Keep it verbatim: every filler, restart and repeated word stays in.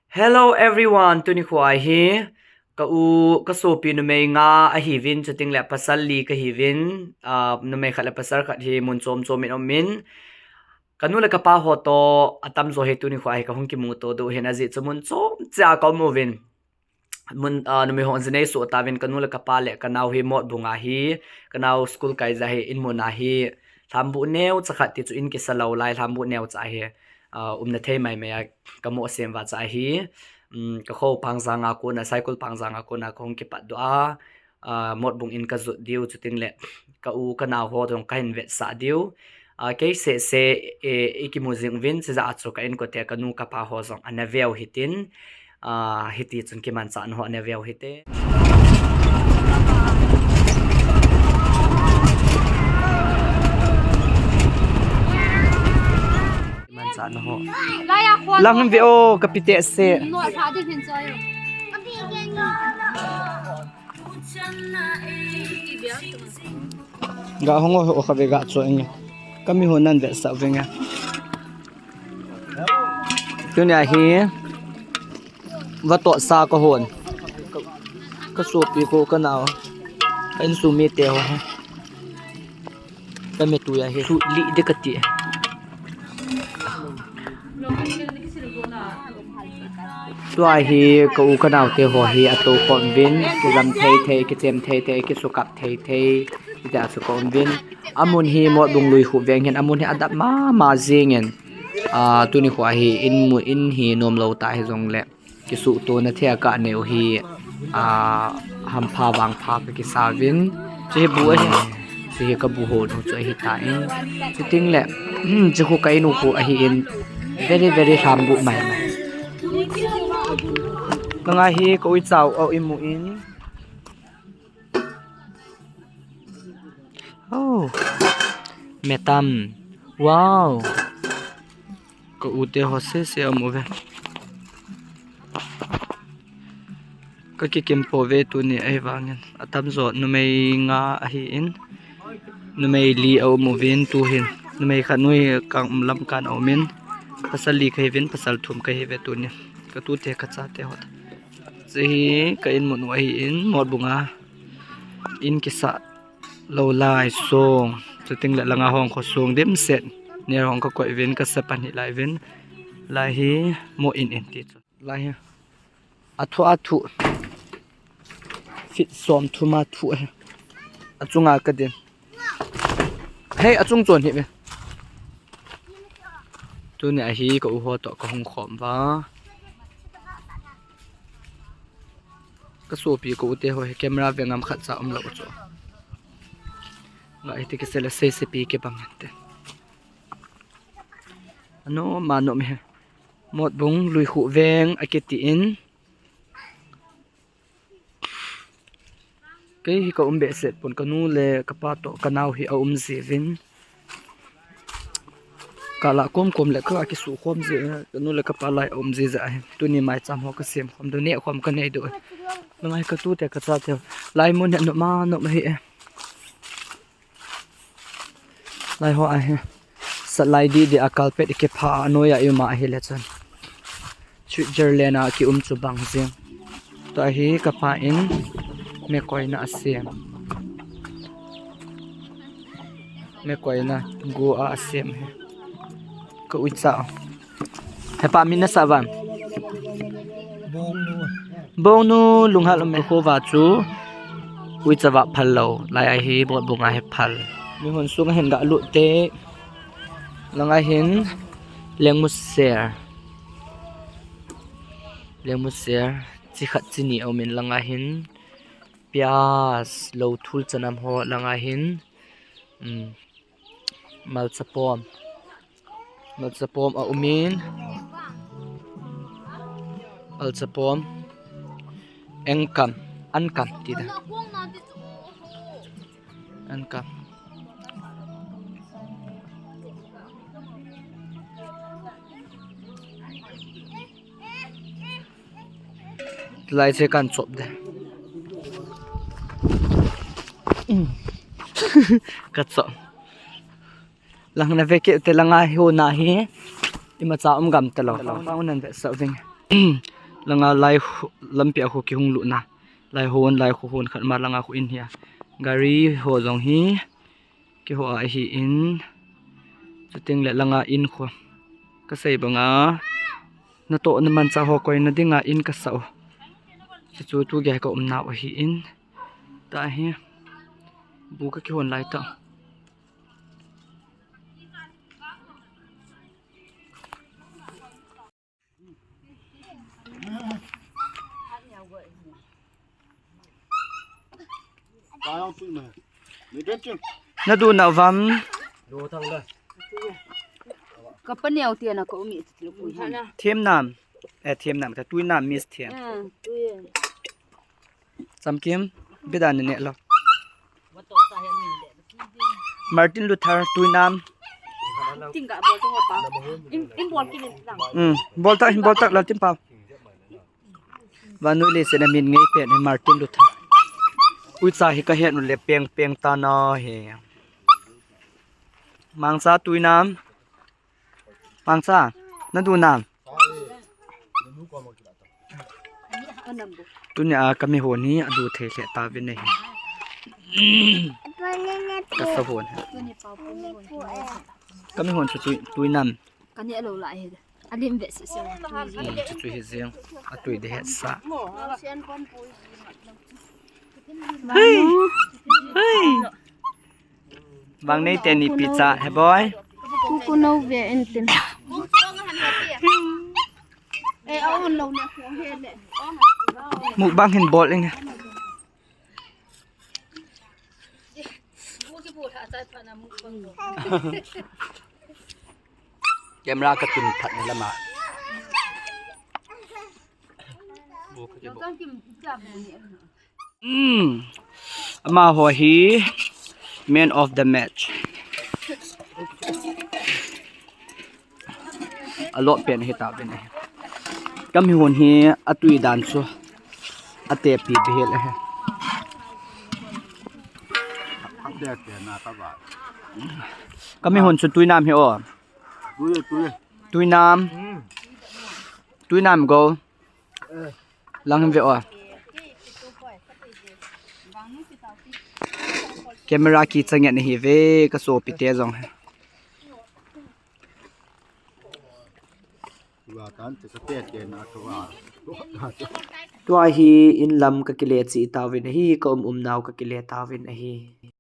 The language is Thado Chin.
Hello everyone, tuni khu ahi. Ka u, ka sopi numei nga ahiuvin, chuting le pasal li kahiuvin. Ah, numei khat le pasal khat hi mun chom chom in um in. Ka nu le ka pa ho toh atamjo hi tuni khu ahi ka hung kimuto diu hin ajeh chu mun chom chea ka um uvin. Mun, ah, numei ho jinei soh tauvin ka nu le ka pa le ka nao hi Motbung ahi, ka nao school kai ja hi in mun ahi, lhambuh neocha khat ti chu in kisa lou lai, lhambuh neocha ahi, ah, umna thei mai mai a ka mo sem uva cha ahi, um, ka kho Pangjang a kona, Saikul Pangjang a kona ka hung kipat diu a, ah, Motbung in ka jot diu, chuting le ka u ka nao ho jong ka hin vetsah diu. Ah, kei seh seh, eh, i kimu jing uvin, chujeh a chu ka inkote ka nu ka pa ho jong ana veu hitin, ah, hiti chun kimanchah na ho ana veu hite. Kimanchah na ho. Lang ve o, ka pi teh seh. Ga hong o, o kha ve ga cho eng. Ka mi ho nan vetsah veng e. Tuni ahi, vatoh sa ka hon. Ka sopi ko ka nao. Ka insung mite ho. Ka me tu ahi. Su li de ka ti. Tua hi ka u ka naote ho hi atou khom uvin, kijam thei thei, kichem thei thei, kisukap thei thei, hiti a chu ka um uvin. Amun hi Motbung lui khu veng hin, amun hi adap mama jingin, ah, tuni khu ahi in mu in hi nom lou ta hijongle, kisuhtona thei a ka neo hi, ah, hampha vangpha ka kisa uvin. Chu hi bu ahi. Chu hi ka bu hon u chu ahi tan. Chuting le, hmm, chu khu ka in u khu ahi in. Very, very lhambuh mai mai. Ka ngai hi ka uicha u a i mu in. Oh. Metam. Wow. Ka u te ho seh seh a um uve. Ka kikim pouve tuni ahivangin. Atamjo numei nga ahi in. Numei li a um uvin tu hin. Numei khat nu hi ka um lam kan a um in. Pasal li ka hi uvin, pasal thum ka hi uve tuni. Ka tute ka chate ho. Chu hi ka in mun u ahi in, Motbung a. In kisa lou lai sung. Chuting le langa hong kho sung dimset. Ner hong ka koi uvin ka sa pan hi lai uvin. Lai hi mo in in ti chu. Lai hi. A thu a thu. Fit som thum a thu ahi. A chunga ka din. Hei, a chung chon hi ve. Tuni ahi ka u ho toh ka hung khom uva. Ka sopi ka u te ho hi camera ve ngam khat cha um lou chu. Nga hiti kisei le sei se pi kibang te. Ano ma no mi he. Motbung lui khu veng a kiti in. Kei hi ka um behseh pon ka nu le ka pa toh ka nao hi a um ji uvin. Ka la kom kom le ka kisuh khom ji, ka nu le ka pa lai a um ji ja ahi. Tuni mai cham ho ka sem khom diu, neh khom ka nei diu. Ngai ka tute ka chate. Lai mun hi a nom a nom ahi e. Lai ho ahi. Sat lai di di a carpet i kipha a noi a i um a ahi le chun. Switzerland a ki um chu bang jing. Tua hi ka pa in mekoina a sem. Mekoina gu a a sem hi. Ka uicha. Hepa min nasa uvam? Bongnu. Bongnu Lunghal um e. Ka kho uva chu uicha vah phal lou. Lai a hi Motbung a hi phal. Mi hon sung a hin ga lut te. Lang a hin lengmuser. Lengmuser. Chi khat chi ni a um in lang a hin. Pias, lou thul chanam ho lang a hin. Um. Malchapom. Malchapom a um in. Malchapom. Engkam. Ankam ti da. Ankam. Lai che kan chop de. Ka chop. Lang na ve kei te lang a hi ho na hi. Imacha um gam ta lou. Pa un nan ve sa ving. Langa lai khu, lampi a khu kihung lutna. Lai hon, lai khu hon khat ma langa khu in hi a. Gari ho jong hi kiho a ahi in. Chuteng le langa in khu. Kasei banga natoh na manchah ho koina dinga in kasa u. Chuchu tu gei ka umnau ahi in. Tahi. Bu ka kihon lai ta. Nadu na vam. Ka paneo tia na ka umi ti lu kui han. Them nam. Eh, them nam, ta tui nam, Miss Them. Ah, tui. Samkim, bida ni ne lo. Martin Luther, tui nam. Ting ka bol to pa. In, in bol ki ni lang. Hmm, bol ta, bol ta la tin pa. Vannoi leiset a min ngei pen hi Martin Luther. Uicha hi ka het u le peng peng ta na hi. Mangcha tui nam. Mangcha, nadu nam. Tunia ka mihon hi adu thei lheh tauvin ahi. Ka sa hon hi. Ka mihon chu tui, tui nam. Ka ne lo la hi. A lim ve si si. Hmm, chu chu hi jeng. A tui de het sa. Hei. Hei. Vang nei teni pi cha, he boy. Ku ku no ve en tin. Eh, a on lo ne ko he le. Mukbang hin bol inge. Camera ka tun phat na lama. Hmm. Amaho hi man of the match. A lot pen hi tauvin ahi. Ka mihon hi a tui dan chu a tepi behel ahi. Ka mihon chu tui nam hi o. Tui, tui. Tui nam. Hmm. Tui nam go. Lang ve o. Camera kicha ngen ahi ve ka sopi te jong. Tua hi in lam ka kile cheh tauvin ahi, ka um um nau ka kile tauvin ahi.